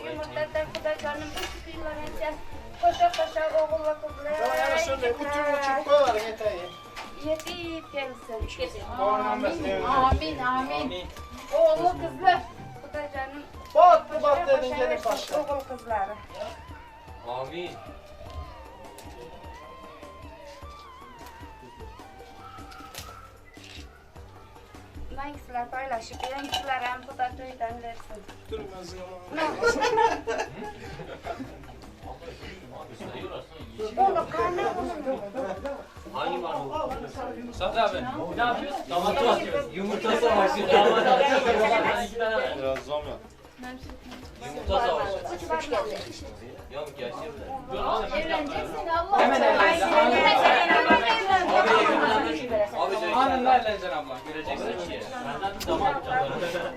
Yumurtadan Hudaýjanım bu şükürler Koşa koşa oğullu kızlı. Uçup uçup koyarın eteği. Yetip gelsin. Amin, amin, amin. Oğlu kızlı. Hudaýjanım Batlı batlı edin gelin başla. Oğul kızları. Amin. Hangisiler paylaşıp hangisiler hem Huda töyden versin. Durmaz Onu karnı onu. Hangi var bu? Sabri abi ne yapıyoruz? Damat atıyoruz. Yumurta savaşı. Damat atıyoruz. İki tane ver. Biraz zam yap. Yumurta savaşı. Yok gerçi. Evleneceksin Allah. Hemen evleneceksin. Abi sen Anında evleneceksin abla. Göreceksin. ki. Benden de damat canları.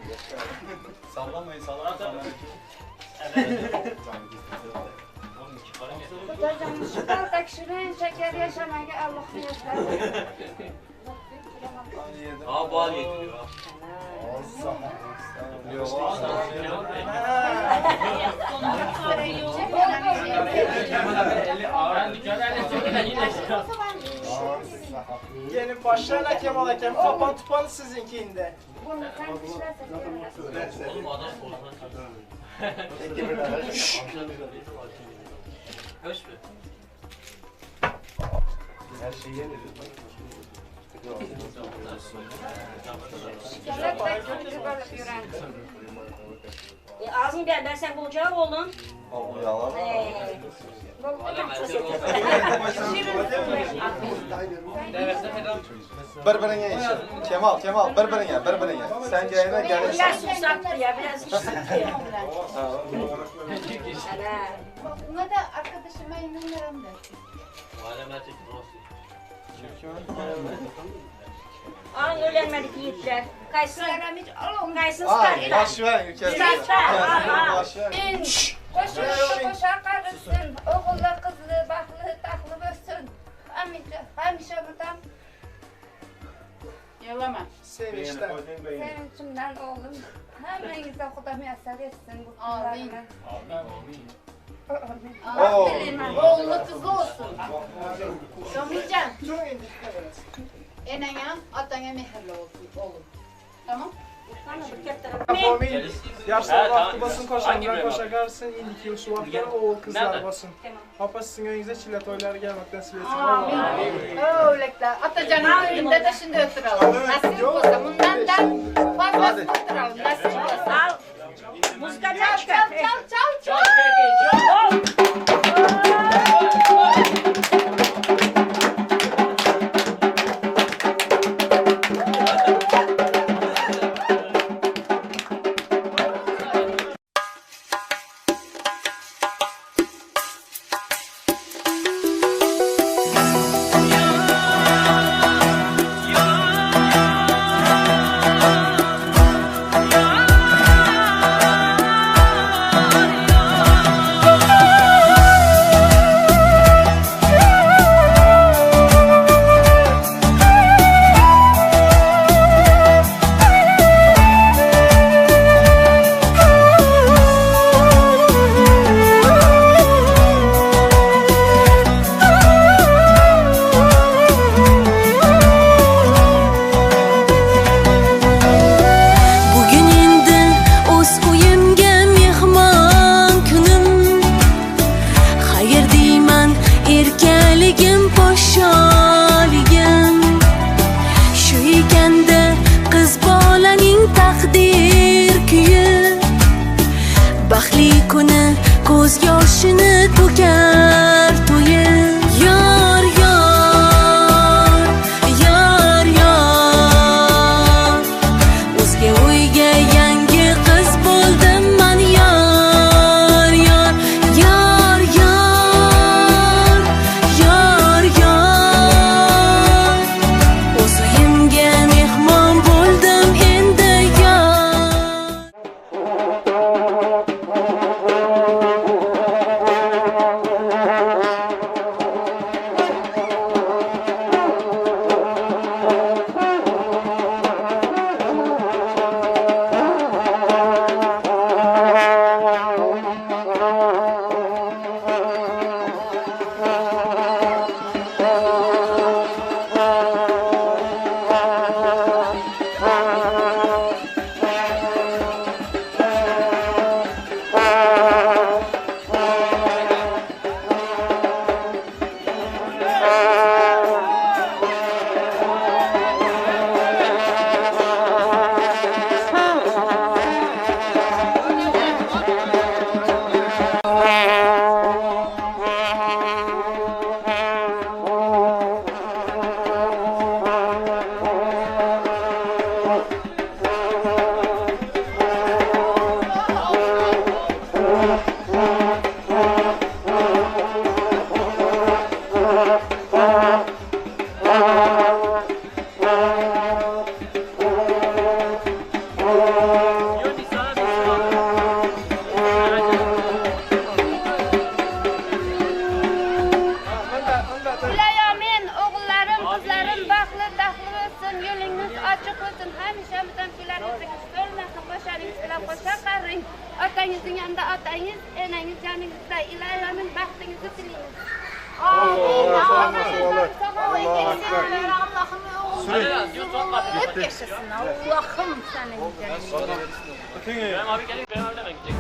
Sallamayın sallamayın. sallamayın. Oğlum iki karı getir. Hudaýjanım şu bardak şirin şeker yaşamaya Allah müyesser. Aa bal getiriyor. ha. Ben dükkana elli yine. Gelin başlarına Kemal Hakem. Kapan tupanı sizinkinde. Bunu sen pişirsen Oğlum adam korsan Hoş mu? Her şey yenir. Şikelet de kötü bölüp yüren. E, ağzın gel ben sen bulacağım oğlum. Bu yalan. Ee, Bir-birine işin. Kemal, Kemal, bir-birine, bir-birine. Sen gelene gelirsen. biraz susattı ya biraz içtik ya. Ana. Buna da arkadaşıma inanırım de. An öğrenmedik yiğitler. Kaysın. Kaysın Ay, startta. baş ver ülkesi. Startta. Aha. Baş ver. Koşur koşar karısın. Oğullu kızlı baklı taklı bösün. Hemişe hemişe buradan Yalama. Sevinçten. sevinçimden oğlum. Hemenize Huda müyesser etsin bu Amin. günlerine. Oo. Oğlu kızlı olsun. Yomilcan. Durun indikte biraz. Enene, atana mehirli olsun oğlum. Tamam? Amin. Yaşlar Ha, vakti tamam. basın Hangi koşanlar biri koşa karsın. İndiki yıl şu vaxtlar oğul kızlar Nerede? basın. Papa sizin önünüze çile toyları gelmekten silesin. Amin. Öyle de. Atacanın önünde de şimdi oturalım. Nasip olsa bundan da fazlasını oturalım. Nasip olsa. Al. Muzika Çal çal çal çal çal çal. Çok peki çok. Bugün endi o'z uyimga mehmon kunim. Xayr deyman erkaligim podsholigim. Shu ekanda qiz bolaning taqdir kuyi. Baxtli kuni ko'z yoshini to'kar to'yi. Yor yor yor yor O'zga uyga yangi qiz bo'ldim man yor yor yor yor yor yor O'z uyimga mehmon bo'ldim endi yor. Iloyo men o'g'illarim, qizlarim baxtli, taxtli bo'lsin, yo'lingiz ochiq bo'lsin, hamisha mudom kular yuzingiz so'lmasin, qo'shaningiz bilan qo'sha qaring. Otangizning yanida otangiz, enangiz yoningizda. Iloyo men baxtingizni tilaymiz. Allah'ım oğullarım hep yaşasın. Allah'ım senin canın. Benim abi gelecek, benim abi de hemen gidecek.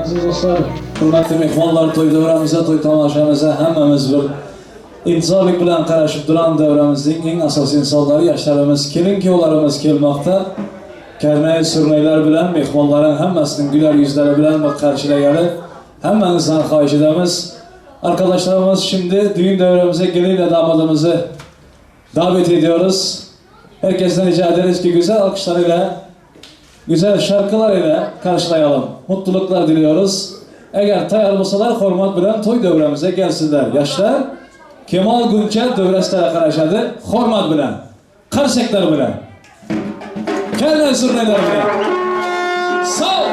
Aziz dostlar, hürmetli mehmonlar, toý döwrämize, toý tomaşamyza hemmemiz bir intizarlyk bilen garaşyp duran döwrämizniň iň esasy insanlary ýaşlarymyz, kelin-kýowlarymyz kelmekde. Kerneý, sürneýler bilen mehmonlaryň hemmesiniň güler ýüzleri bilen bir garşylaýaly. Hemmäňizden haýyş edemiz. Arkadaşlarymyz şimdi düýün döwrämize gelinle damadymyzy davet ediyoruz. Herkesten rica ederiz ki güzel alkışlarıyla Güzel şarkılar ile karşılayalım. Mutluluklar diliyoruz. Eger taýar bolsalar hormat bilen toý döwrämize gelsinler. Ýaşlar Kemal Günçe döwrestere garaşady hormat bilen. Karsekler bilen. Kerneý surneýler bilen. Sag!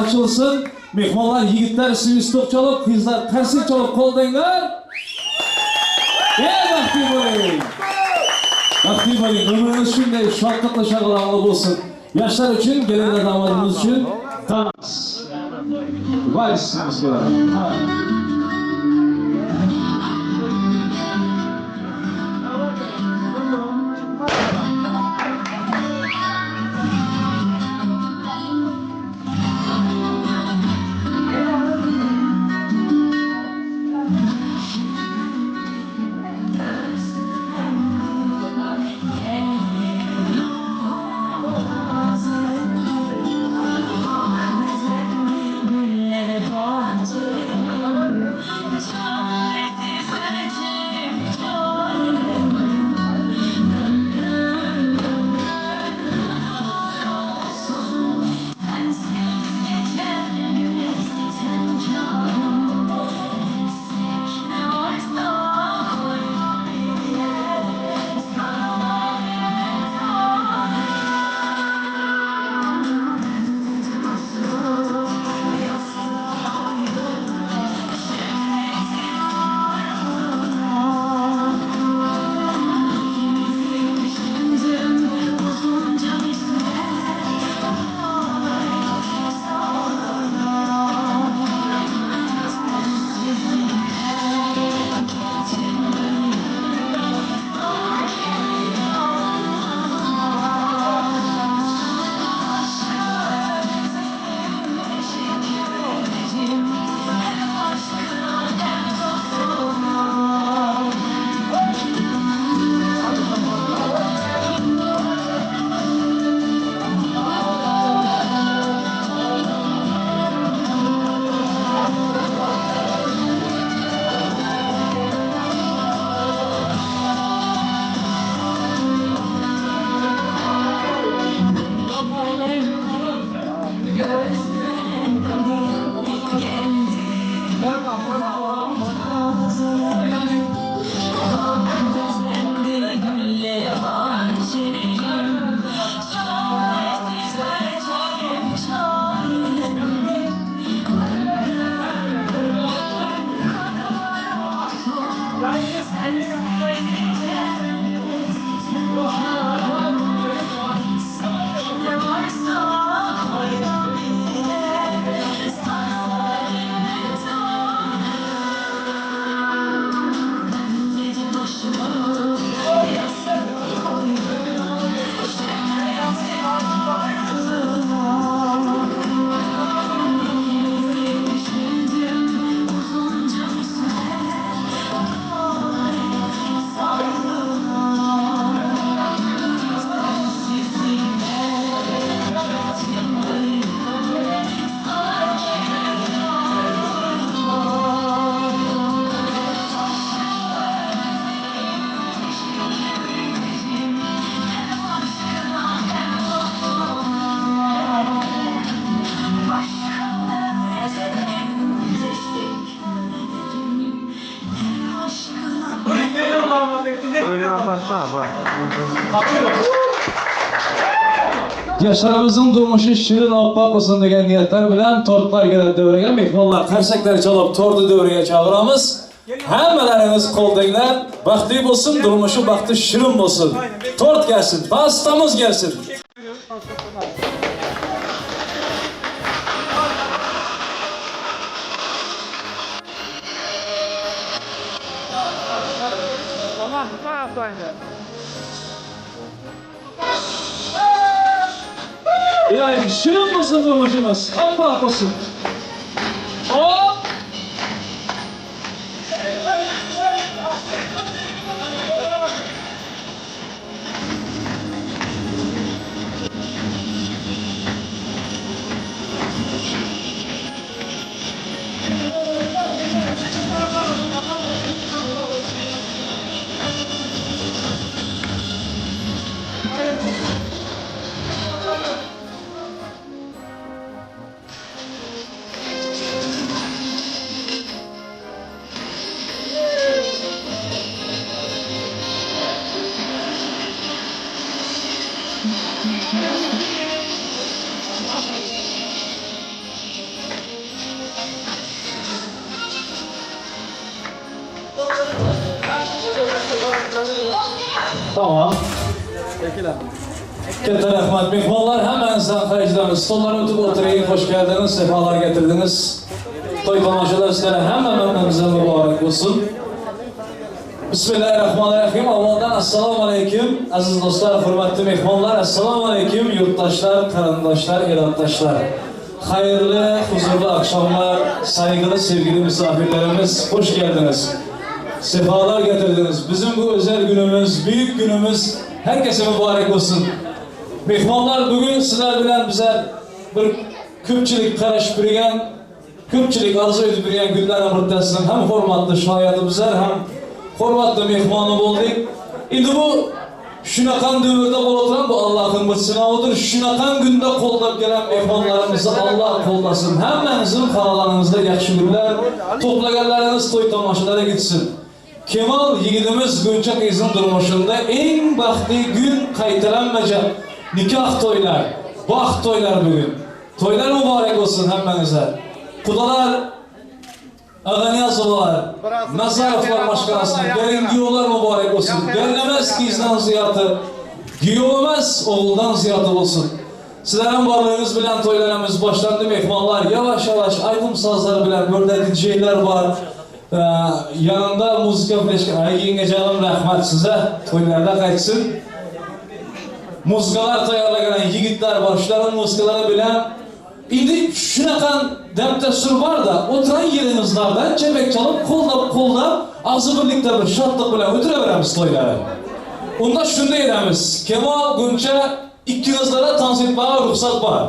Açylsyn, myhmanlar ýigitler swistok çalyp, gyzlar karsik çalyp gol deňler. Eý bagtly boluň! Bagtly boluň, ömrüňiz şunday şatlykly şagalaňly bolsun. Ýaşlar üçin, gelinler damadymyz üçin tans. Wals musikalary. Yaşlarımızın durmuşu şirin oppak olsun degan niyetler bilen tortlar gelir devreye. Mehmonlar qarsaklar çalıp tortu devreye çağıramız. Hemmeleriniz qo'ldanglar. Baxtli bo'lsin, durmuşu baxtı şirin bo'lsin. Tort gelsin, pastamız gelsin. Yani şirin olsun durmuşumuz. Oppak olsun. Hop! Tamam. Katta rahmat mehmonlar hammangizdan xayrlashamiz. Stollarni o'tib o'tiring, xush keldiniz, sefalar getirdiniz. To'y tomoshalar sizlarga hammamizga muborak bo'lsin. Bismillahirrahmanirrahim. Avvaldan assalomu alaykum aziz do'stlar, hurmatli mehmonlar. Assalomu alaykum yurtdoshlar, qarindoshlar, eratdoshlar. Hayırlı, huzurlu akşamlar, saygılı sevgili misafirlerimiz, hoş geldiniz. Sefalar getirdiniz. Bizim bu özel günümüz, büyük günümüz herkese mübarek olsun. Mehmonlar bugün sizler bilen bize bir ko'pchilik qarashib turgan, ko'pchilik arzu etib turgan kunlar o'rtasida ham hurmatli shoyati bizlar ham hurmatli mehmoni bo'ldik. Endi bu shunaqan davrda bo'lib bu Allohning bir sinovidir. Shunaqan kunda qo'llab kelgan mehmonlarimizni Alloh qo'llasin. Hammamizning xonadonimizda yaxshi kunlar, to'plaganlarimiz to'y tomoshalarga gitsin. Kemal yigitimiz Guncha qizning durmushida eng baxtli kun qaytalanmayacak nikoh to'ylar, baxt to'ylar bugun. To'ylar mübarek olsun hammangizga. Qudalar, Ağaniyazovlar, Nazarovlar başkanasının gelin güyovlar mübarek olsun. Gelinimiz kızdan ziyatı, güyovumuz oğuldan ziyatı olsun. Sizlerin varlığınız bilen toylarımız başlandı mehmanlar. Yavaş yavaş aydın sazlar bilen burada DJ'ler var. Ee, yanında muzika fleşka. Ay yenge canım rahmet size. Toylarda kaçsın. Muzikalar tayarlagan yigitler var. Şuların muzikaları bilen Indi şunaqan deb-dastur var da oturan yerinizlerden çepek çalıp qo'llab qo'llab ağzı birlikte bir şatlık bilan o'tiraveramiz to'yları. Unda shunday edamiz. Kemal Guncha ikkingizlara dans etmeye ruhsat var.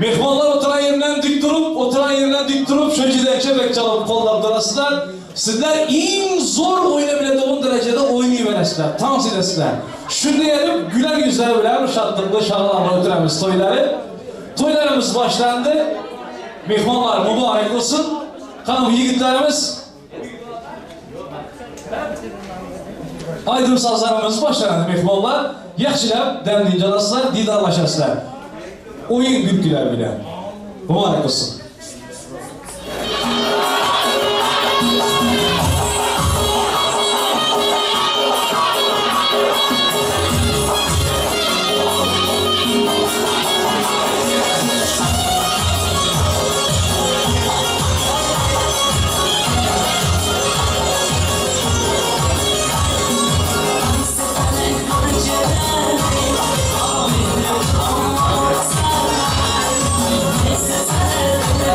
Mehmonlar oturan yerinden dik durup, oturan yerinden dik durup, şu yerden çepek çalıp qo'llab durasizlar. Sizler en zor oynayabildiğin derecede oynayıverasizlar, dans edasizlar. Shunday edip güler yüzler bilan şatlıklı şag'alanma o'tiramiz to'yları. Toylarımız başlandı. Mehmonlar mübarek olsun. Hanım yigitlerimiz. Aydın sazlarımız başlandı mehmonlar. Yaxshilab dem dincalasizlar, didarlaşasizlar. Oyun gülküler bile. Mübarek olsun. This is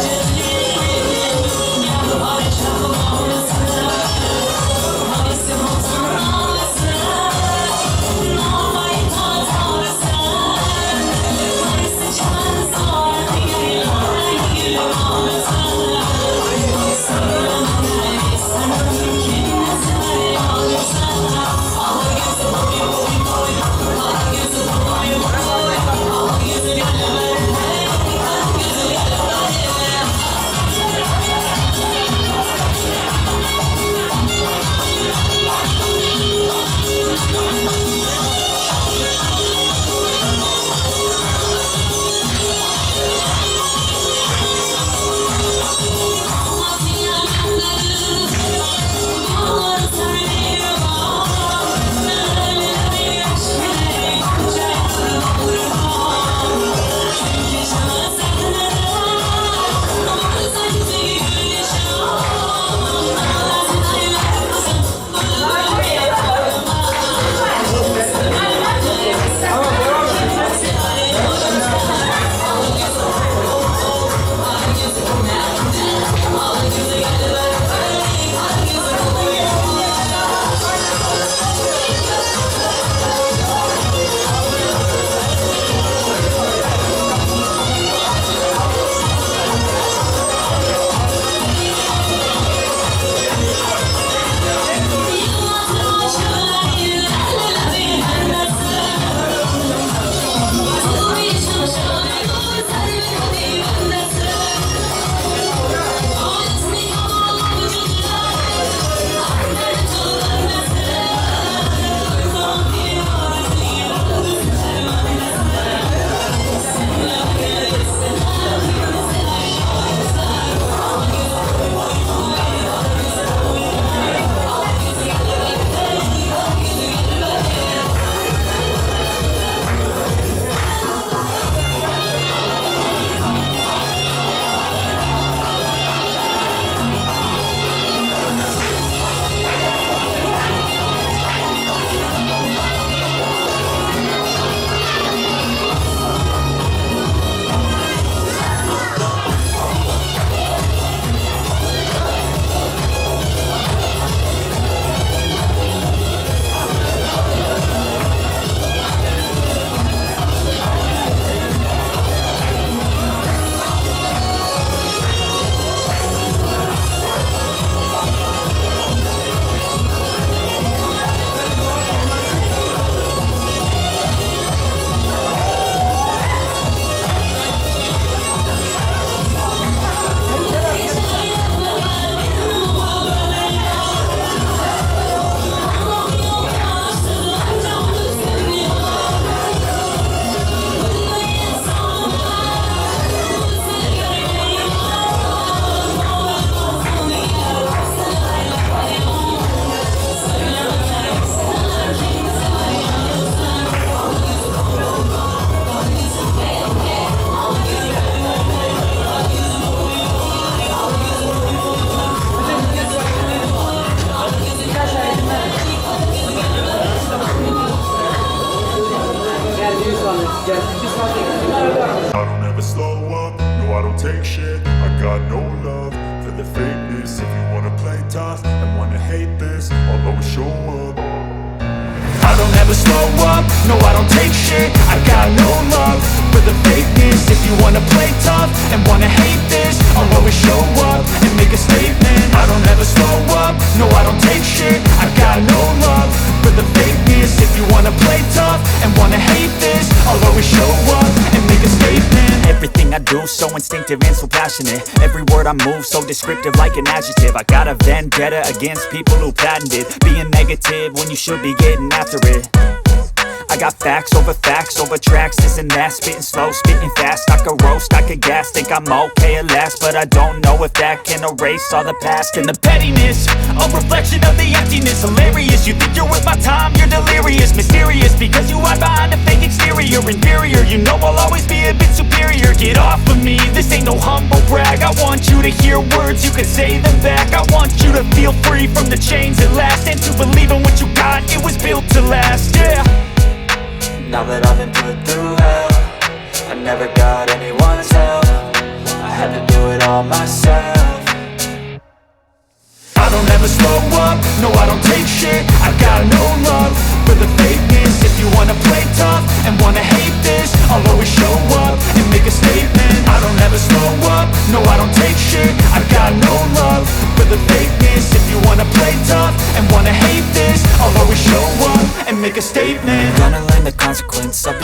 up, no I don't take shit. I got no love for the fakeness. If you wanna play tough and wanna hate this, I'll always show up. I don't ever slow up, no I don't take shit. I got no love for the fakeness. If you wanna play tough and wanna hate this, I'll always show up and make a statement. I don't ever slow up, no I don't take shit. I got no love for the fakeness. If you wanna play tough and wanna hate this, I'll always show up and make a statement. Everything I do, so instinctive and so passionate. Every word I move, so descriptive like an adjective. I got a vendetta against people who patented being negative when you should be getting after it. I got facts over facts over tracks, this and that. Spitting slow, spitting fast. I could roast, I could gas. Think I'm okay at last, but I don't know if that can erase all the past and the pettiness. A reflection of the emptiness. Hilarious, you think you're worth my time, you're delirious. Mysterious, because you hide behind a fake exterior. Inferior, you know I'll always be a bit superior. Get off of me, this ain't no humble brag. I want you to hear words, you can say them back. I want you to feel free from the chains at last. And to believe in what you got, it was built to last, yeah. Now that I've been put through hell, I never got anyone's help. I had to do it all myself. I don't ever slow up, no I don't take shit. I got no love for the fakeness. If you wanna play tough and wanna hate this, I'll always show up and make a statement. I don't ever slow up, no I don't take shit. I got no love for the fakeness. If you wanna play tough and wanna hate this, I'll always show up and make a statement. Gonna learn the consequence of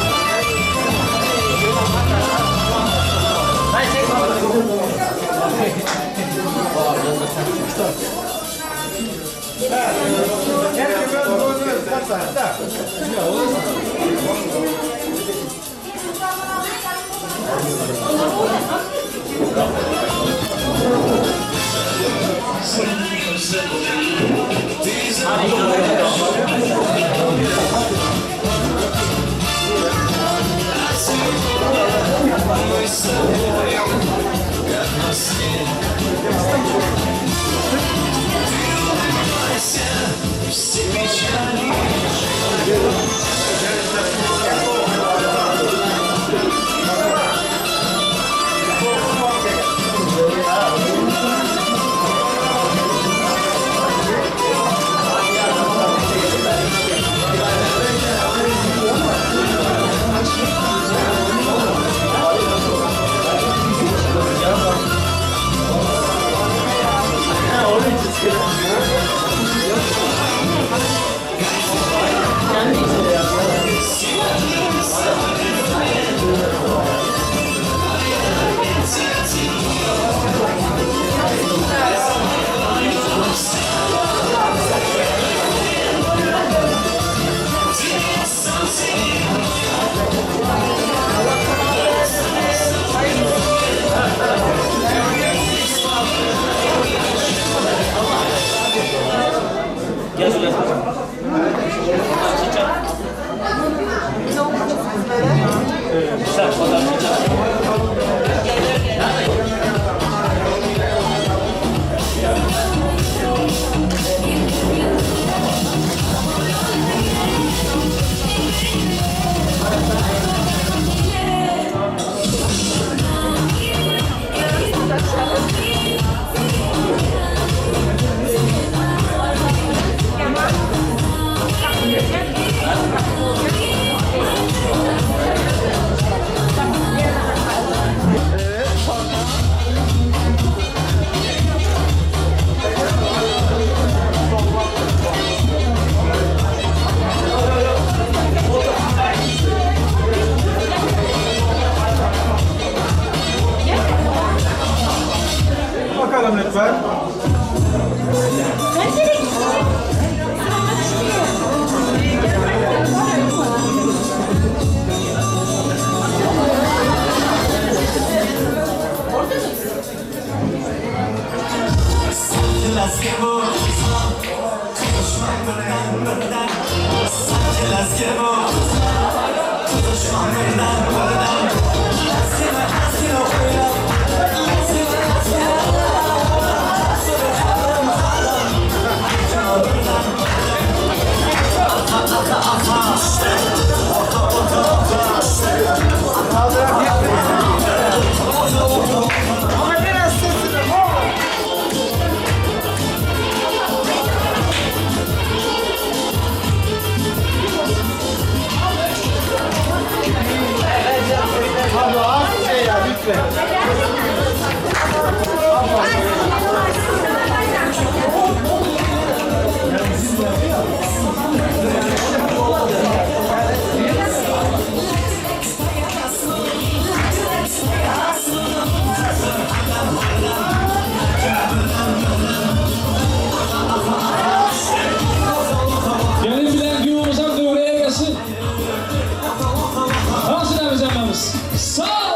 Bakalım lütfen. Gelin bilen güvümüzden dövreye gelsin. Dans edemiz hemmemiz. Sağ ol.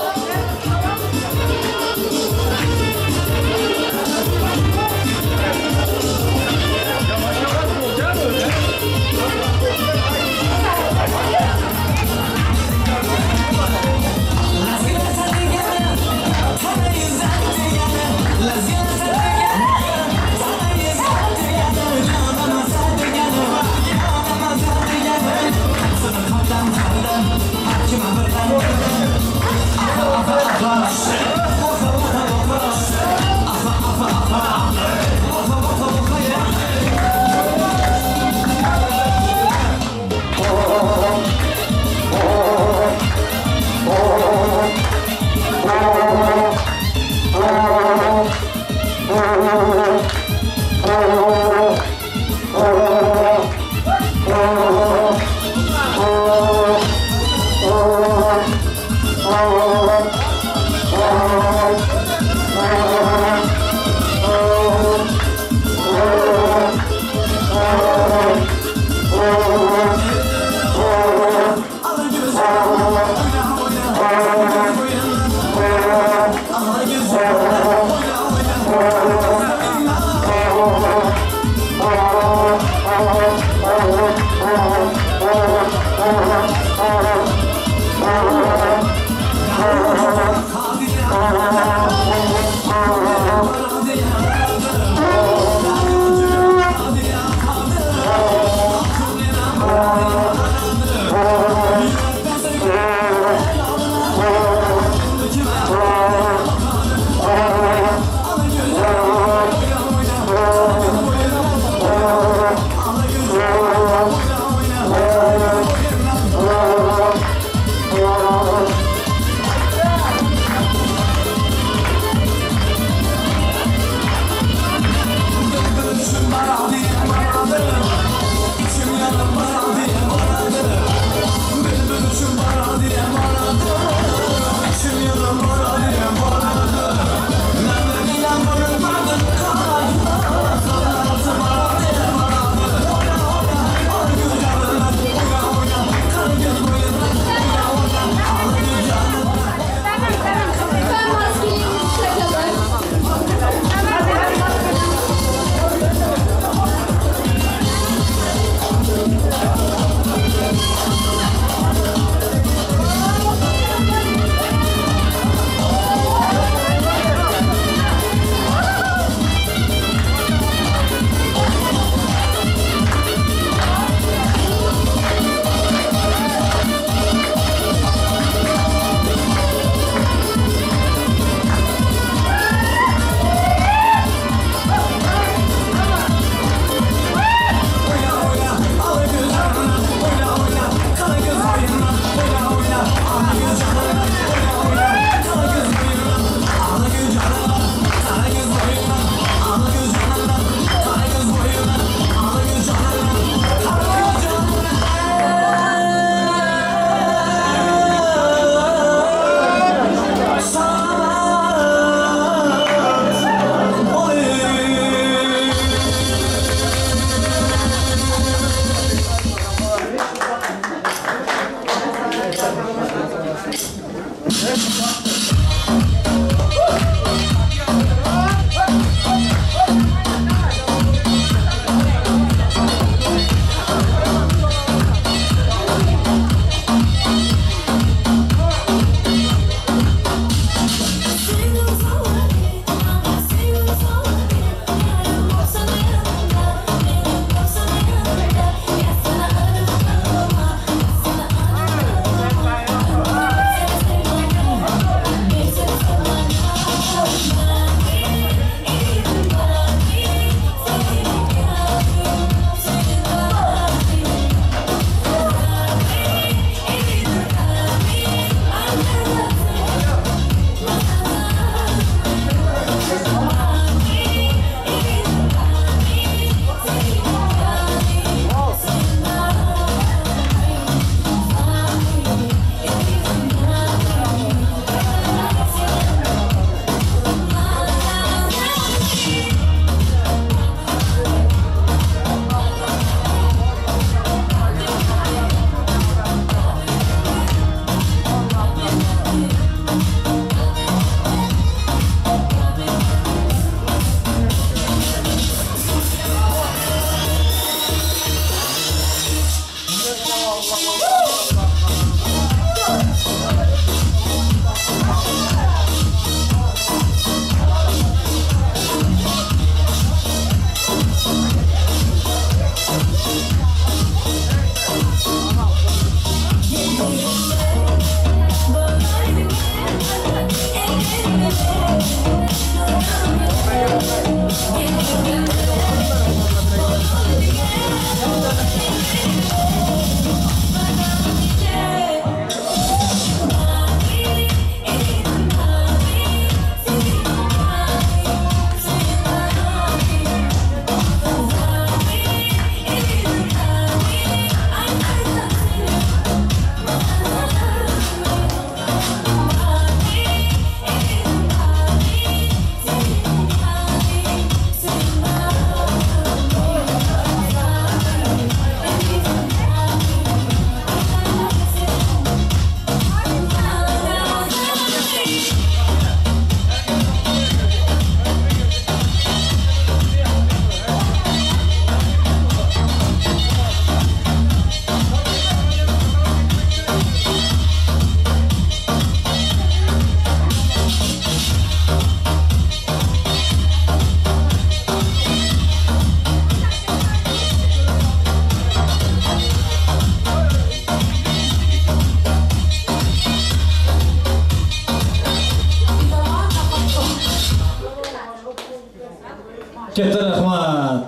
Katta rahmat.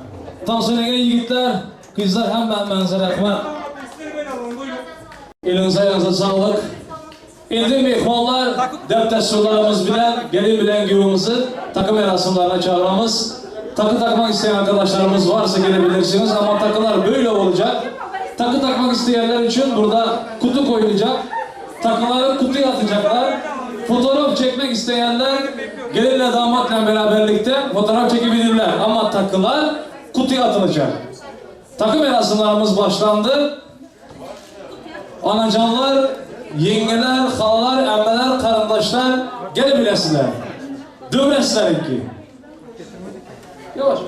Tans o'ynagan yigitlar, qizlar hamma-hammangizga rahmat. Elinize ayağınıza sağlık. Endi mehmonlar dab-dasturlarimiz bilan gelin bilan kuyovimizni takı merasimlerine çağıramız. Takı takmak isteyen arkadaşlarımız varsa gelebilirsiniz ama takılar böyle olacak. Takı takmak isteyenler için burada kutu koyulacak. Takıları kutuya atacaklar. Fotoğraf çekmek isteyenler gelinle damatla beraberlikte fotoğraf çekebilirler. Ama takılar kutuya atılacak. Takı merasimlerimiz başlandı. Anacanlar, yengeler, halalar, emmeler, karındaşlar gelebilesiniler. Dövresler ki. Yavaş.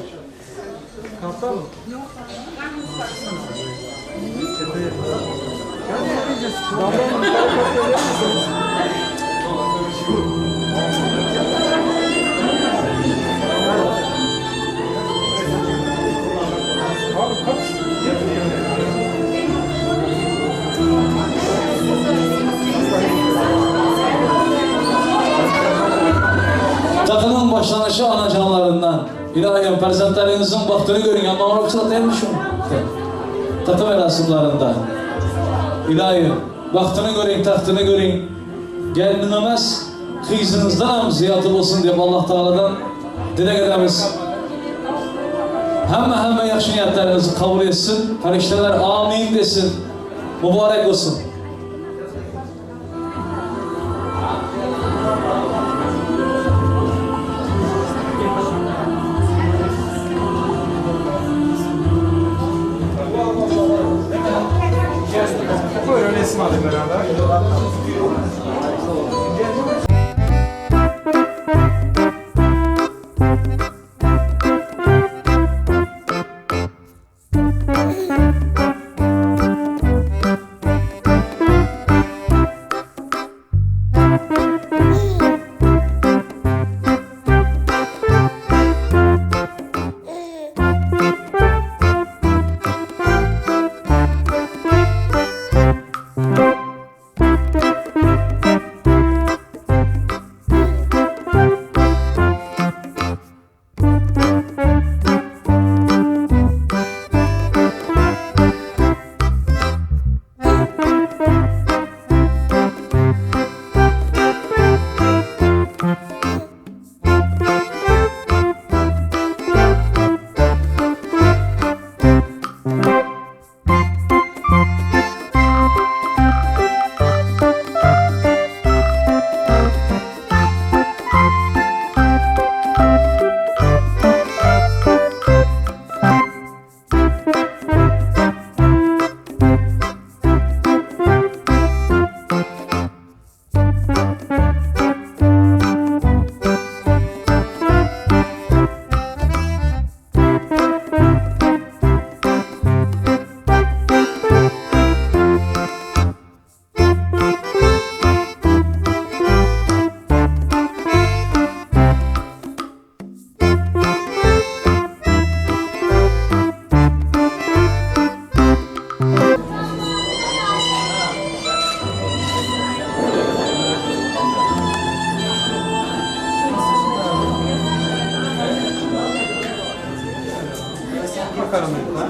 Takının başlanışı anacanlarından. İlahim perzentlerinizin baktığını görün. Ama ruhsat değilmiş mi? Takı merasimlerinde. İlahim baktığını görün, tahtını görün. Gelin emez, kızınızdan ham ziyatı olsun diye Allah Teala'dan dilek edemiz. Hemme hemme yaxşı niyetlerinizi kabul etsin. Farişteler amin desin. Mübarek olsun. Buyurun resim alayım beraber. Bakalım lütfen.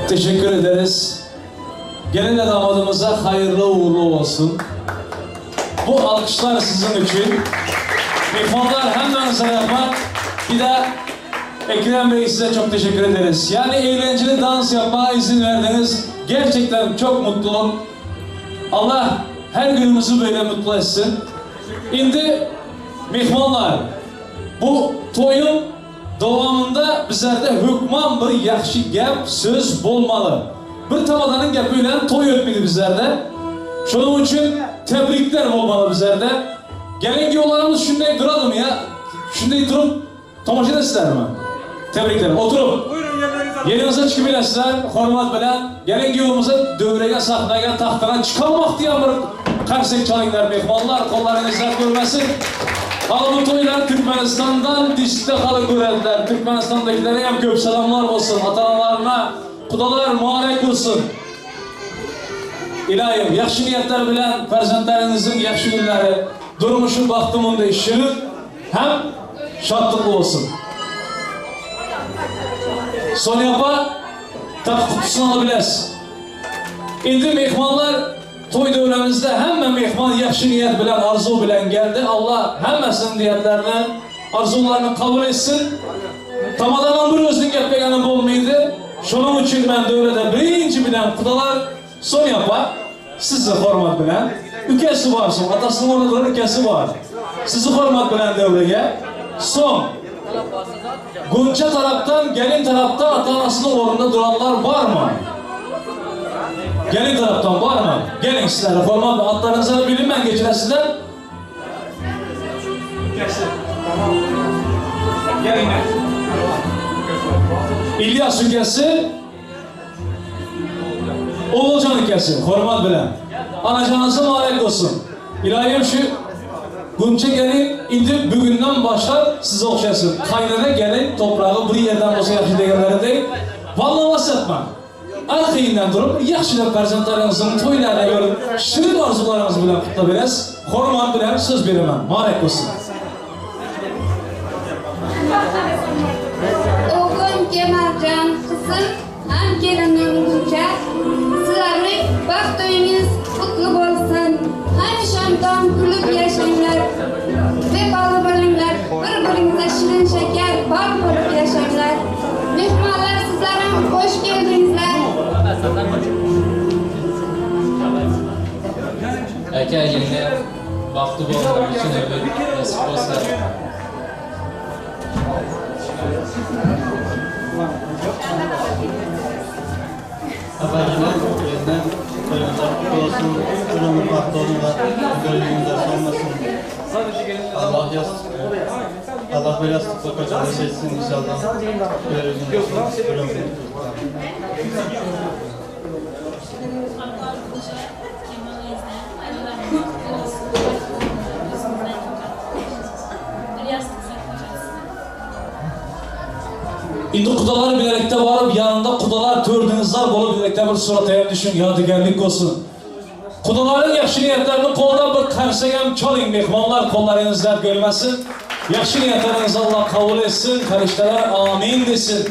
Teşekkür ederiz. Gelinle damadımıza hayırlı uğurlu olsun. Bu alkışlar sizin için. Mikrofonlar hemmenize rahmet. Bir de Ekrem Bey size çok teşekkür ederiz. Yani eğlenceli dans yapmaya izin verdiniz. Gerçekten çok mutluyum. Allah her günümüzü böyle mutlu etsin. Şimdi mehmonlar, bu toyun davamında bizlerde hükman bir yaxşı gap, söz bolmalı. Bir tamadanın gapı toy ötmedi bizlerde. Şunun için tebrikler olmalı bizlerde. Gelin yollarımız şunday duralım ya. Şunday durup tomaşa edesizler mi? Tebrikler. Oturup. Buyurun yerlerinize alın. Yerinize çıkıp bilasizlar, hurmat bilan gelin kuyovimizni dövraga, sahnaga, taxtidan chiqolmoq degan bir qarsak chalinglar mehmonlar, qo'llaringizdan ko'rmasin. Hali bu to'ylar Turkmanistondan diskda hali ko'radilar. Turkmanistondagilarga ham ko'p salomlar bo'lsin. Ota-onalarına. Kudalar mübarek bolsun. Ilayim, yaxshi niyatlar bilan farzandlaringizning yaxshi kunlari, durmuşu baxtı munday shirin ham shodlikli bo'lsin. Sonya opa, taqı qutusini ola bilasiz. Endi mehmonlar to'y davramizda hamma mehmon yaxshi niyat bilan, orzu bilan keldi. Alloh hammasining niyatlarini, orzularini qabul etsin. Tamadadan bir o'zining gapirgani bo'lmaydi. Shuning uchun men davrada birinchi bilan qudalar Sonya opa sizni hurmat bilan ukasi bor, so'ng otasining o'rnida ukasi bor. Sizni hurmat bilan davraga. So'ng Guncha tarafdan, gelin tarafdan ata-onasining o'rnida duranlar bormi? Gelin tarafdan bormi? Gelin sizlarni hurmat bilan otlaringizni bilinman kechirasizlar. Gelinglar. İlyas ukasi, Oğulcan ukasi, hurmat bilan. Anajoningiz muborak bo'lsin. Iloyim shu Guncha gelin indi bugundan boshlab siz o'xshasin. Qaynona gelin to'prog'i bir yerdan bo'lsa yaxshi deganlaridek, vallahi vasatman. Arxayindan turib, yaxshilab farzandlaringizning to'ylarini ko'rib, shirin orzularingiz bilan qutlab berasiz. Hurmat bilan so'z beraman. Muborak bo'lsin. O'g'lim Kemaljon, qizim ham kelinim Guncha, sizlarning baxt to'yingiz qutli bo'lsin. Hamisha dom kulib yashanglar. Bepali bo'linglar, bir-biringizga shirin shakar bol bo'lib yashanglar. Mehmonlar, sizlar ham xush keldingizlar. Aka yenge baxtli bo'lganlar uchun ömür nasip bo'lsa. Efendiler, elinden toyunuzlar kutlu olsun. Bir ömür bahtlı olun ve gönlünüzler solmasın. Allah yastık, Allah bir yastıkla kocaman seçsin inşallah. Bir yüzünüz olsun, bir ömür kutlu olsun. Endi qudalar birlikte varıp yanında qudalar tördüňizler bolup birlikte bir surataya düşün, yadigarlik olsun. Qudaların yaxshi niyatlarini qo'ldan bir qarsak ham çaling mehmonlar qo'llaringizdan görmesin. Yaxshi niyatlarınızı Allah kabul etsin, farishtalar amin desin.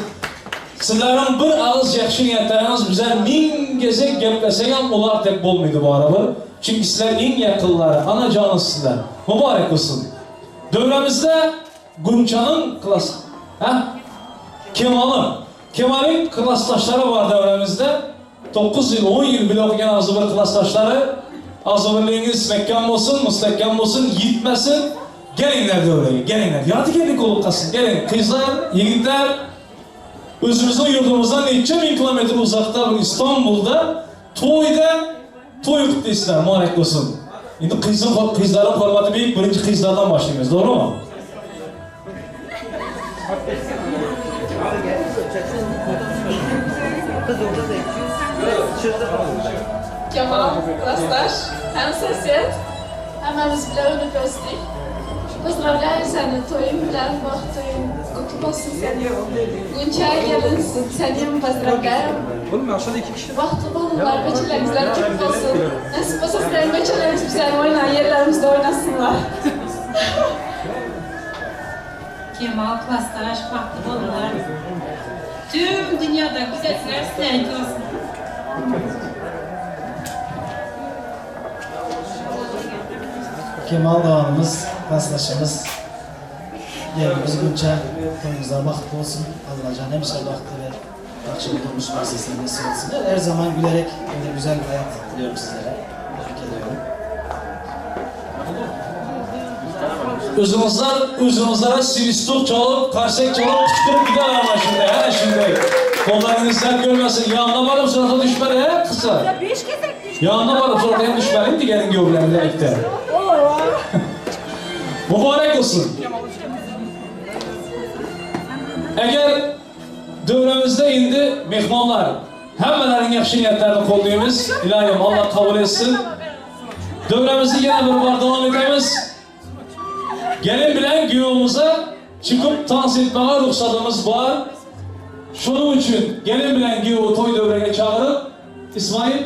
Sizlerin bir ağız yaxshi niyatlarınız bize ming gezek gaplasa ham ular tek bo'lmaydi baribir. Çünkü sizler eng yaqinlari, anajonisiz sizlar. Mübarek olsun. Davramizda Guncha'nın klas, ha? Kemal'ın. Kemal'in klasdaşları var davramizda. 9 yıl, 10 yıl bile okuyan azı bir klasdaşları. Azı mekkan olsun, mustahkam olsun, yitmesin. Gelingler devreye, gelingler. Yadigarlik olup kalsın, gelin. Kızlar, yigitler, özümüzün yurdumuzdan neçe bin kilometre uzakta bir İstanbul'da toyda toy kutlaysizlar, mübarek olsun. Endi qizin, qizların hurmati büyük, birinchi qizlardan başlaymiz, doğru mu? Kemal, klassdaş, hem sosed, hemmemiz bile ölüp ösdük. Поздравляю seni toyun bilen, baxt toyun kutlu olsun senin. Gunça gelin, seni поздравляю. Baxtlı olunlar, beçelerimizler çok olsun. Nasip olsa sizlerin beçelerimiz güzel oynar, yerlerimizde oynasınlar. Kemal, klassdaş, baxtlı olunlar. Tüm dünyada güzeller sizlerinki olsun. Kemal Doğan'ımız, klasdaşımız, gelinimiz Gunça, toyumuzda baxtlı olsun. Allah can hemişe baxtlı ve akşam durmuş vasıtasıyla nasip etsin. Her zaman gülerek böyle güzel bir hayat diliyorum sizlere. Tebrik ediyorum. Özümüzler, özümüzlere sivistuk çalıp, karsek çalıp, kıçkırıp gider ama şimdi, he şimdi. Kollarınızdan görmesin, yanına varıp surata düşmeli, he kısa. Yanına varıp surata hem düşmeli, diğerin göblerini birlikte. Mübarek olsun. Eğer dövrümüzde indi mehmonlar, hammalaring yaxshi niyatlarini qo'llaymiz. Iloyim Alloh qabul etsin. Dövremizi yine bir var davam etamiz. Gelin bilen güyümüze çıkıp dans etmeye ruhsatımız var. Şonuň üçin gelin bilen giýewi toý döwrege çagyryp, Ismail,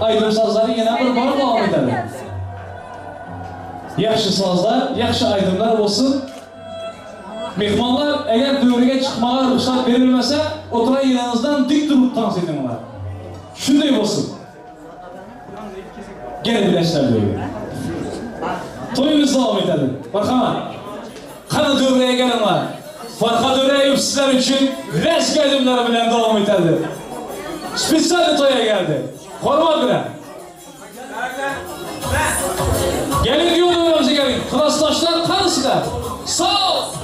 aýdym-sazlary ýene bir bar dowam edeli. Ýagşy sazlar, ýagşy aýdymlar bolsun. Myhmanlar, eger döwrege çykmaga rugsat berilmese, oturan ýeriňizden dik durup tans ediňler. Şunday bolsun. Gel bileşler döwre. Toýumyz dowam edeli. Marhamat. Hany döwreye geliňler. Farhad Öreýew sizler üçin resk aýdymlary bilen dowam etedi. Spesialny toýa geldi. Hormat bilen. Gelin diyor döwremize gelin. Klasdaşlar hany sizler? Sag ol!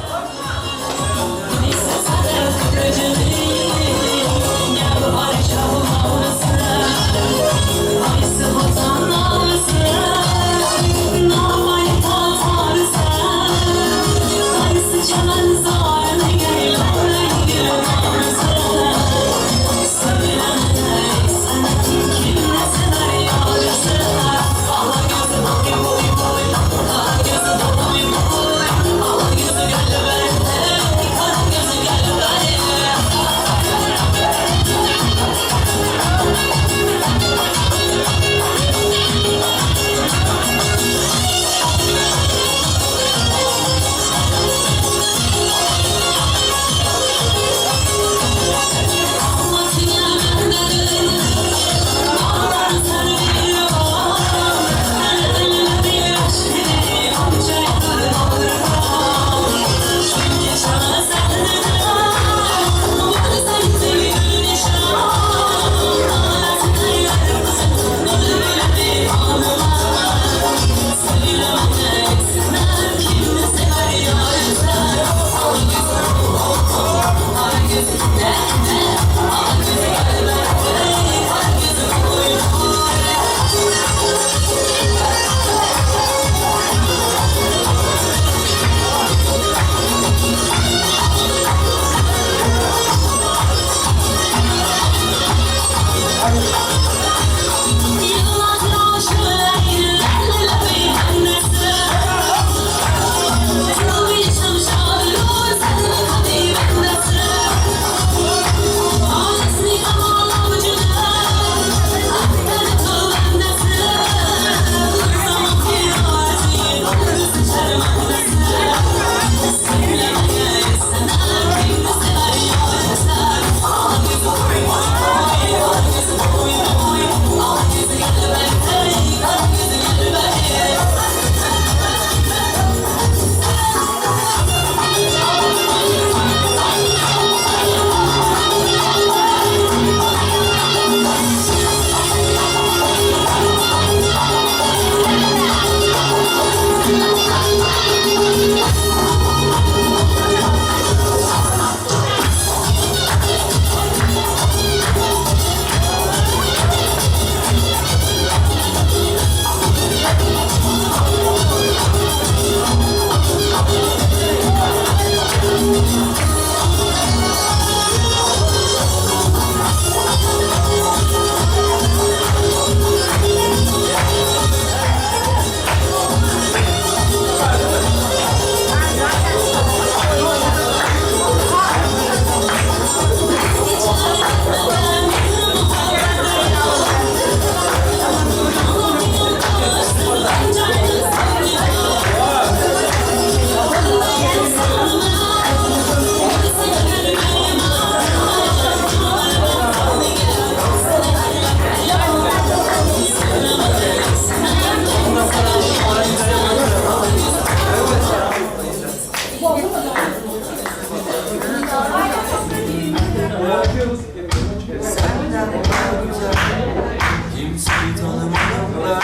Kimseyi tanımadım ben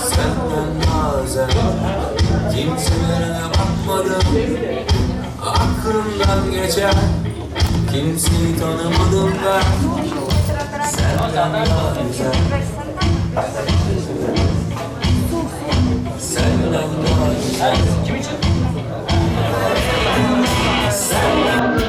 Senden bazen Kimselere bakmadım Aklımdan geçen Kimseyi tanımadım ben Senden daha güzel Senden daha güzel Kim için? Senden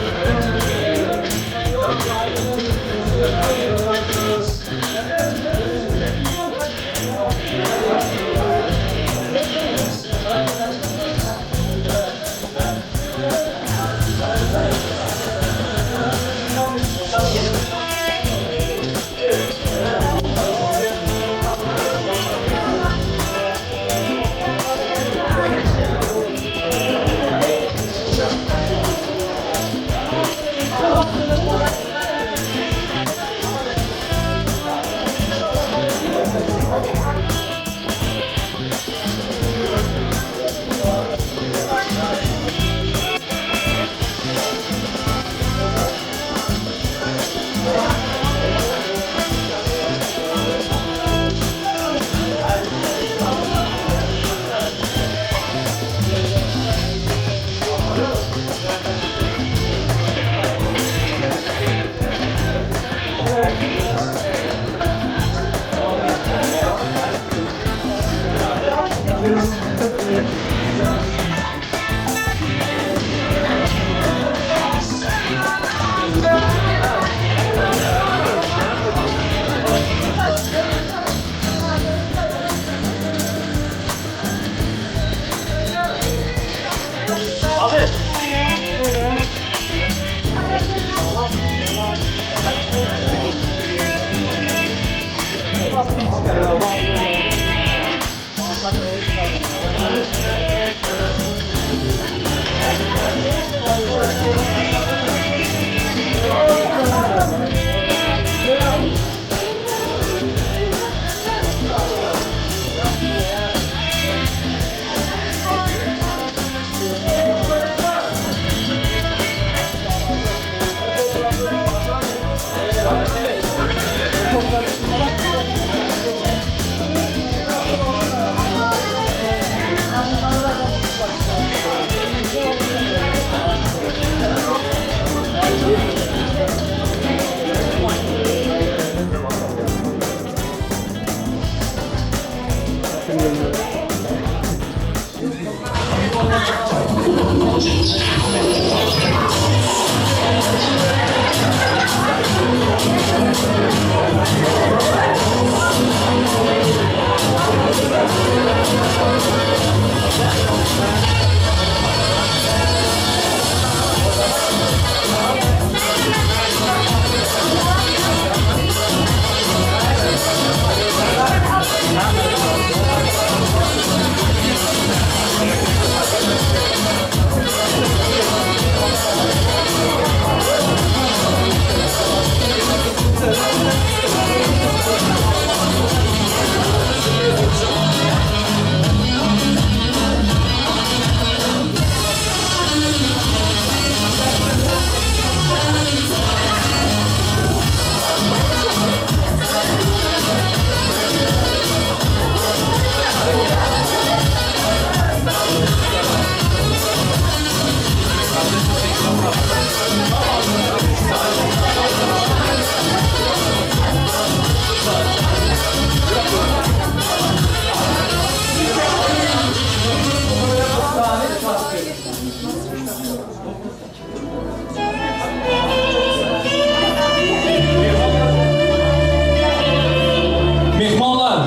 Mehmonlar,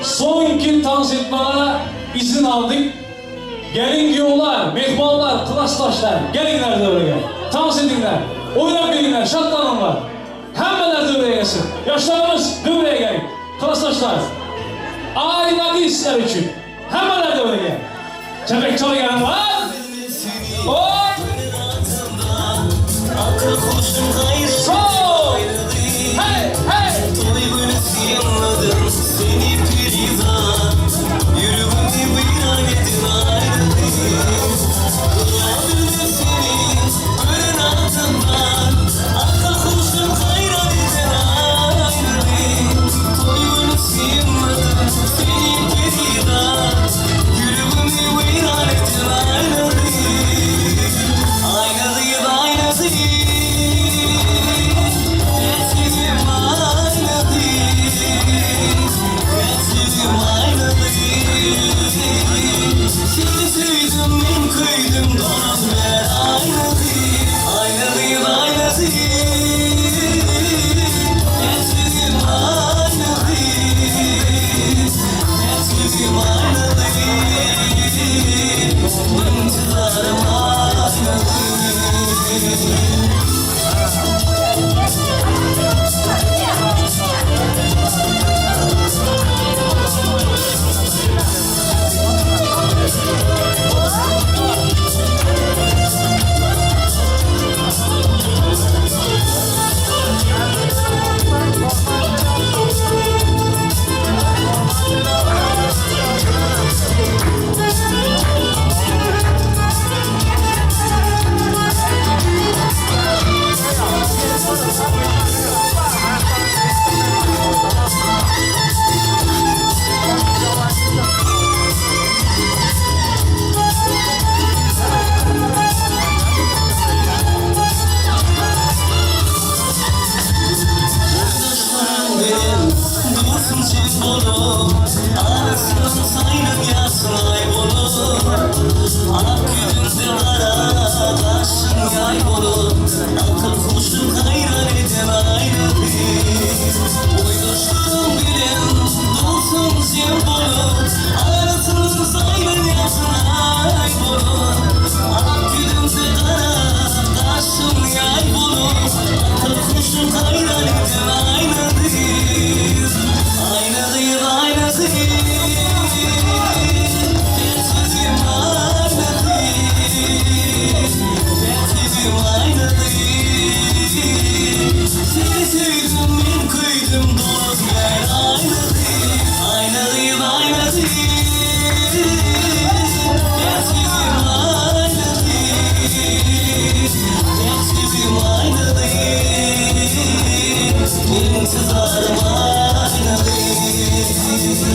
soňky tans etmäge izin aldyk. Geliň kuyovlar, mehmonlar, klassdaşlar, geliňler döwrege. Tans ediňler, oýnap geliňler, şatlanyňlar. Hemmeler döwrege gelsin. Ýaşlarymyz döwrege geliň. Klassdaşlar. Aýnagy sizler üçin. Hemmeler döwrege. Çepek çalýan var. Hop. Sol. Hey hey. huşum hayran eden ayna gyz Ayna gyz ayna gyz Dertsizim ayna gyz Dertsizim ayna gyz Seni söýdüm men köýdüm dost gel ayna gyz Ayna gyz ayna gyz Dertsizim ayna gyz Dertsizim ayna gyz İntizarım ayna gyz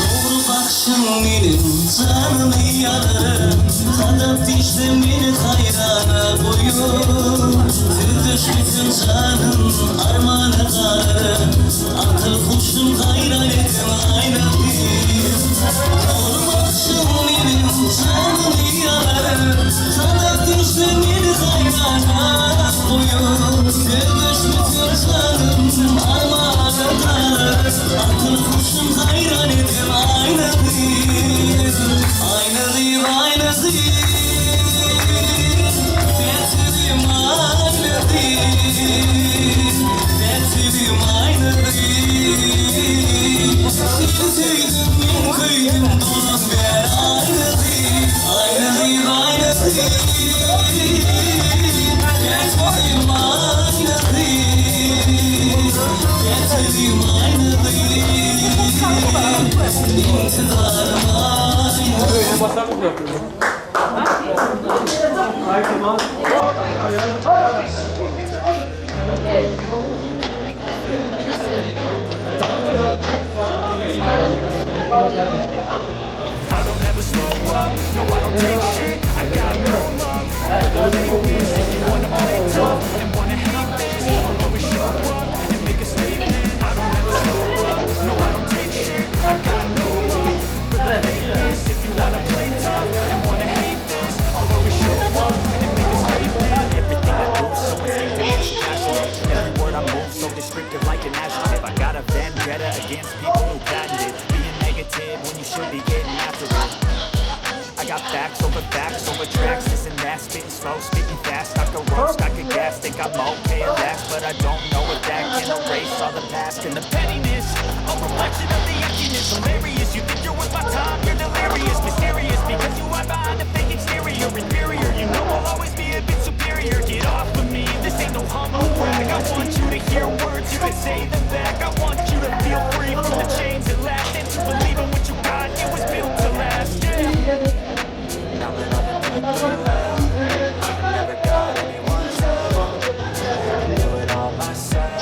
Dogry bakşyň meniň janymy ýalarym Sadap dişli meni haýrana goýup Sözleşmeseň janym armana galarym Akyl huşum haýran eden aýna gyz Dogry bakşyň meniň janymy ýalarym Sadap dişli meni haýrana goýup Sözleşmeseň janym armana galarym Akyl huşum haýran eden aýna gyz Aýna gyz aýna gyz Dertsizim aýna gyz Dertsizim aýna gyz Seni söýdüm men köýdüm dolan ber aýna gyz Aýna gyz aýna gyz Dertsizim aýna gyz Dertsizim aýna gyz İntizarım aýna I don't ever slow up, no I don't take shit I got no love for the fakeness If you wanna play tough and wanna hate this I'll always show up and make a statement I don't ever slow up, no I don't take shit I got no love for the fakeness If you wanna play tough and wanna hate this I'll always show up and make a statement Everything I do so instinctive and so passionate Every word I move so descriptive like an adjective I got a vendetta against people who patented Being negative when you should be getting after it I got facts over facts over tracks, this and that Spitting slow, spitting fast, I could roast, I could gas Think I'm okay at last, but I don't know if that can erase all the past And the pettiness, a reflection of the emptiness Hilarious, you think you're worth my time, you're delirious Mysterious, because you hide behind a fake exterior Inferior, you know I'll always be a bit superior Get off of me, this ain't no humble brag I want you to hear words, you can say them back I want you to feel free from the chains at last And to believe in what you got, it was built to last, yeah Now that I've been put through hell I never got anyone's help I had to do it all myself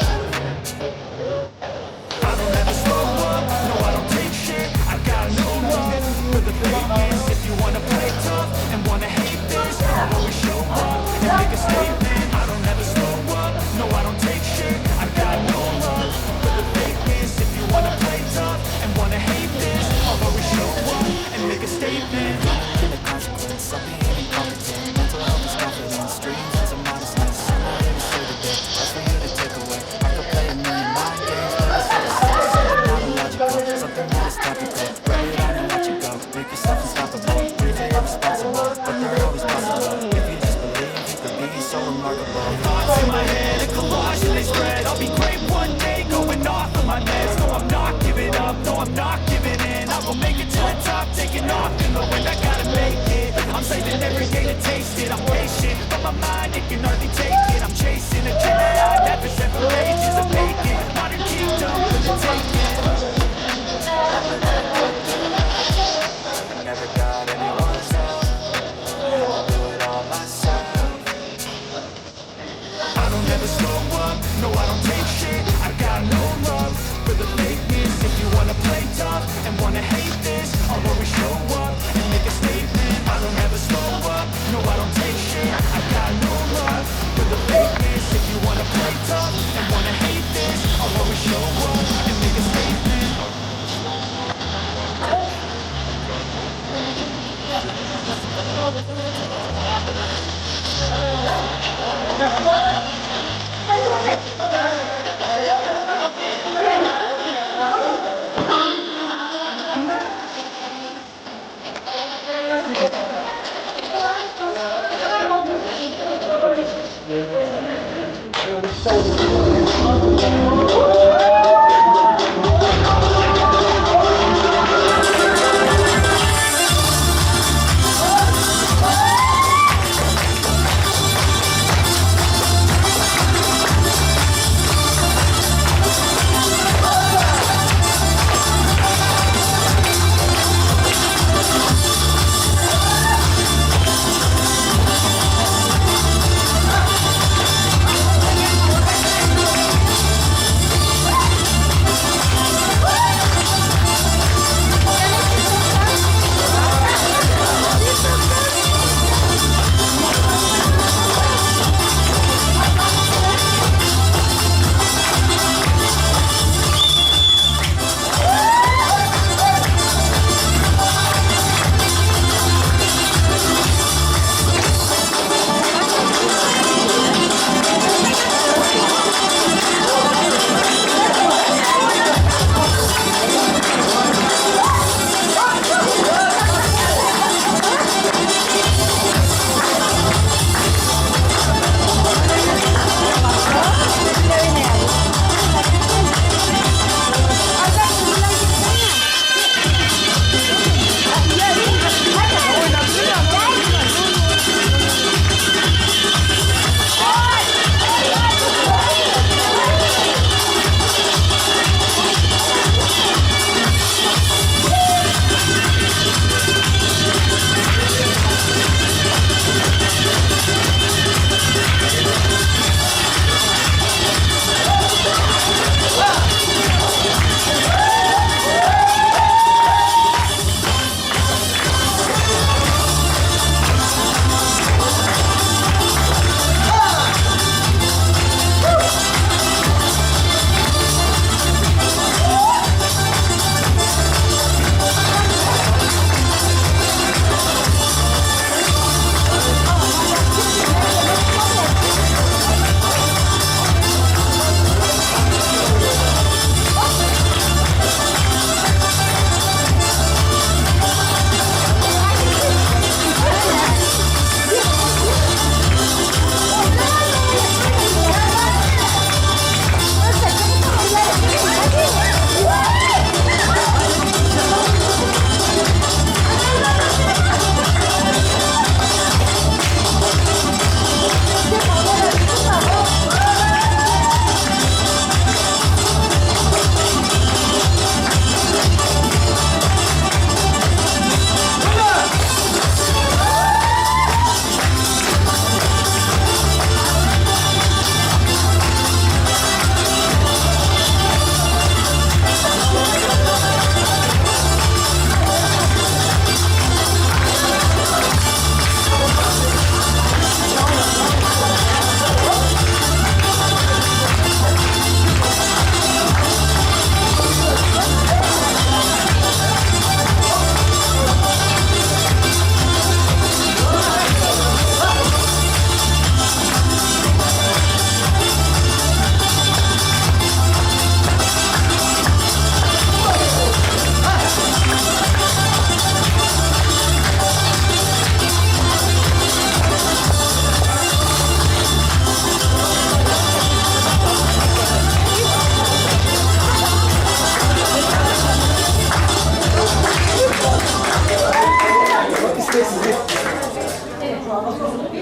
I don't ever slow up, no I don't take shit I got no love for the fakeness If you wanna play tough and wanna hate this I'll always show up and make a statement I don't ever slow up, no I don't take shit I got no love for the fakeness If you wanna play tough and wanna hate this I'll always show up and make a statement And the consequence of being incompetent Mental health is confidence, dreams and some modestness I'm not here to save the day, that's for you to take away I could play a million mind games, but instead of something not illogical Something that is topical, write it down and watch it go Make yourself unstoppable, dreams are irresponsible But they're always possible, if you just believe You could be so remarkable Thoughts in my head, a collage and they spread I'll be great one day, going off of my meds No, I'm not giving up, no, I'm not giving in I will make it to the top, taking off in the wind I gotta make it, I'm saving every day to taste it I'm patient, but my mind, it can hardly take it I'm chasing a dream that I've had for several ages A vacant, modern kingdom for the taking I never got anyone's help I had to do it all myself. slow up, no I don't take shit. I got no love for the fakeness. If you wanna play tough and wanna hate this, I'll always show up and make a statement. I don't ever slow up, no I don't take shit. I got no love for the fakeness. If you wanna play tough and wanna hate this, I'll always show up and make a statement.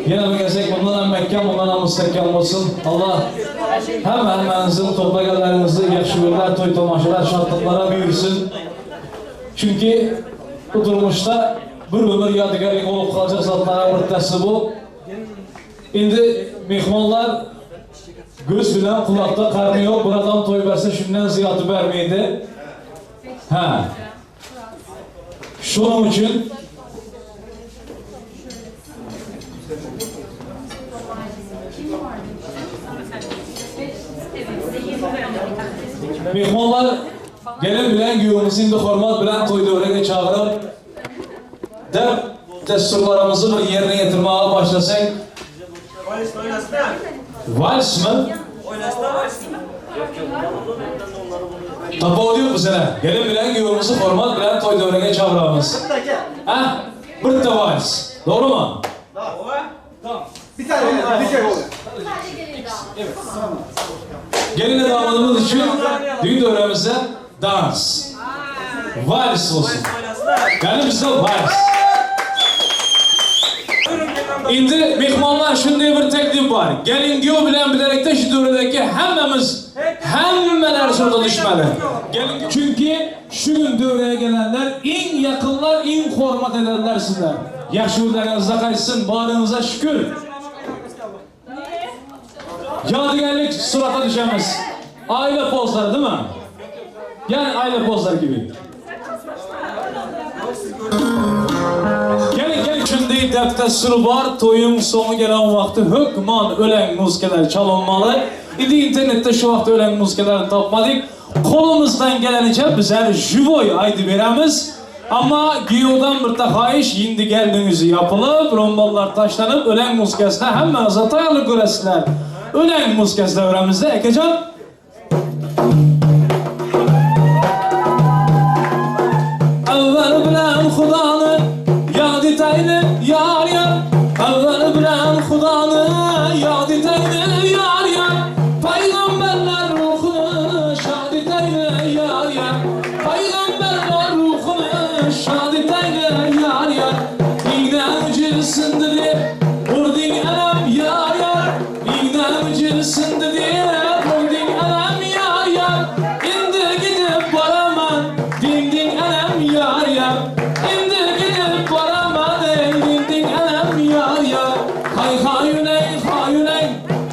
Ýene bir gezek mundan hem mähkem, mundan hem müstehkem bolsun. Allah hem hemmäňiziň toplaganlaryňyzy ýagşy günler, toý-tomaşalar, şatlyklara buýursyn. Çünki bu durmuşda bir ömür ýadygärlik bolup galjak zatlaryň birtdesi bu. Indi myhmanlar. Göz bilen kulakda karny yok. Bir adam toy berse şundan ziyatı bermeydi. Ha. Şunun için Mehmonlar gelin bilen güyümüzü indi hormat bilen toy dövrege çağırıp dep desturlarımızı bir yerine getirmeye başlasak. Vals mı? Tapı yok bu sene. Gelin bilen güyümüzü hormat bilen toy dövrege çağıramız. Ha? Bir de vals. Doğru mu? Bir tane bir şey oluyor. Evet. Gelinle damadımız için düğün dövremizde dans. Vals olsun. Yani bizde vals. Indi mehmonlar shunday bir taklif bor. Gelin kuyov bilan bilarakda shu davradagi hammamiz hammalar surda düşmeli. Gelin chunki shu kun davraga gelenler eng yaqinlar, eng hurmat edenler sizlar. Yaxshi uylaringizda qaytsin, boringizga shukr. Yadigarlik surata düşemiz. Aile pozları değil mi? Yani aile pozları gibi. Gelin gelin şimdi dəb-dəsturu var. Toyun sonu gelen vakti hökman ölen musikiler çalınmalı. İndi internette şu vaxt ölen musikilerini tapmadık. Kolumuzdan gelenice bizler jivoy aydı veremiz. Ama Giyo'dan bir xahiş indi geldinizi yapılıp, romballar taşlanıp ölen musikasına hemmenize tayarlık göresizler. Ölen musikası devremizde Ekecan. Evvel bilen Xudanı yad eteyli yar yar. Evvel bilen Xudanı yad eteyli yar yar. Peygamberler ruhunu şad eteyli yar yar. Peygamberler ruhunu şad eteyli yar yar. İğne ucu sındı diye vurdun elem yar yar. İğne ucu sındı diye vurdun elem yar yar. İndi gidip varaman din din elem yar yar. İndi gidip varaman din din elem yar yar. Hay hayuney hayuney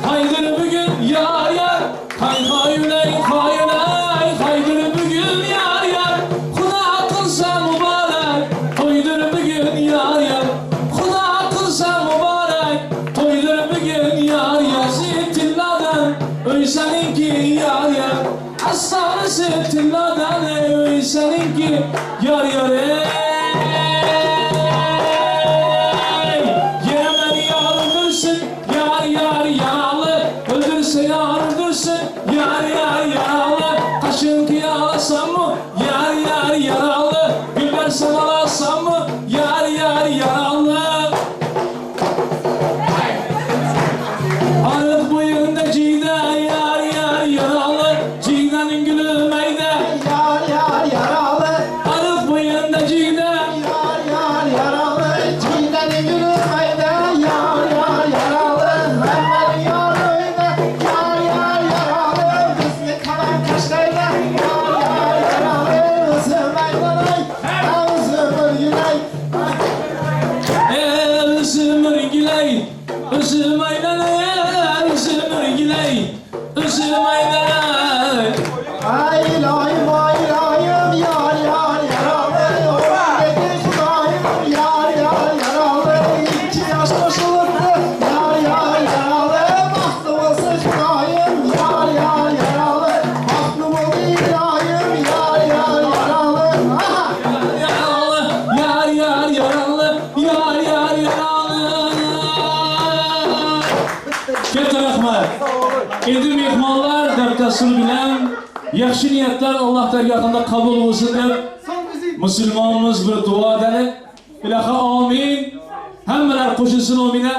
haydır bugün yar yar. Hay hayuney hayuney haydır bugün yar yar. Xuda kılsa mübarek toydur bugün yar yar. Xuda kılsa mübarek toydur bugün yar yar. Tilladan öy seninki yar yar. Hastanesi tilladan öy seninki yar yar. Ey Yemen yar öldürsün yar yar yaralı. Öldürse yar öldürsün yar yar yaralı. Kaşın kıyalasam mı yar yar yaralı. Gül versem alasam mı yar yar yaralı. Arık boyunda cide yar yar yaralı. Cidenin gülü meyde Yar yar yaralı. Arık boyunda cide Yar yar yaralı. Çiğdenin gülü meyde yar yar yaralı. Mehmet'in yarıydı yar yar yaralı. Bizni kalan kaşkayla yar yar yaralı. Üzüm aylanay, üzüm ürgüley. Özüm ürgüley, özüm aylanay, özüm ürgüley, özüm aylanay. Ay ilayim ay ilayim yar yar yaralı. Dedi Hüdayım yar yar yaralı. İki yaş koşulurdu yar yar yaralı. Bahtım olsun Hüdayım yar yar yaralı. Bahtım oldu ilayim yar yar yaralı. Aha! Yaralı, yar yar yaralı, yar yar yaralı. Katta rahmat. Endi mehmonlar dəb-dəstur bilan yaxshi niyatlar Alloh dargohida qabul bo'lsin deb musulmonimiz bir duo edeli. Ilahi amin. Hammalar qo'shilsin omina.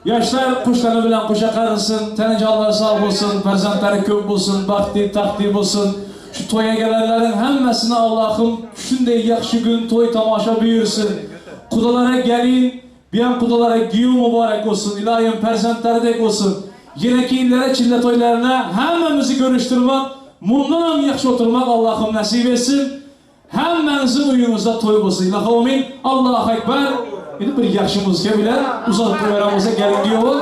Yoshlar qo'shlari bilan qo'sha qarisin, tani jonlari sog' bo'lsin, farzandlari ko'p bo'lsin, baxtli, taxtli bo'lsin. Shu to'yga gelenlerin hammasini Allohim shunday yaxshi kun to'y tomosha buyursin. Qudalara gelin, bir ham qudalara giyu mübarek olsun, ilohim farzandlaridek olsun. Yeneki illere çille toylarına hammamizni görüştürmek, bundan ham yaxshi o'tirmak Allohim nasib etsin. Hammangizni uyingizda to'y bo'lsin. Ilohi amin. Allohu akbar. Endi bir yaxshi muzika bilan uzatib qo'yaveramiz gelin kuyovi.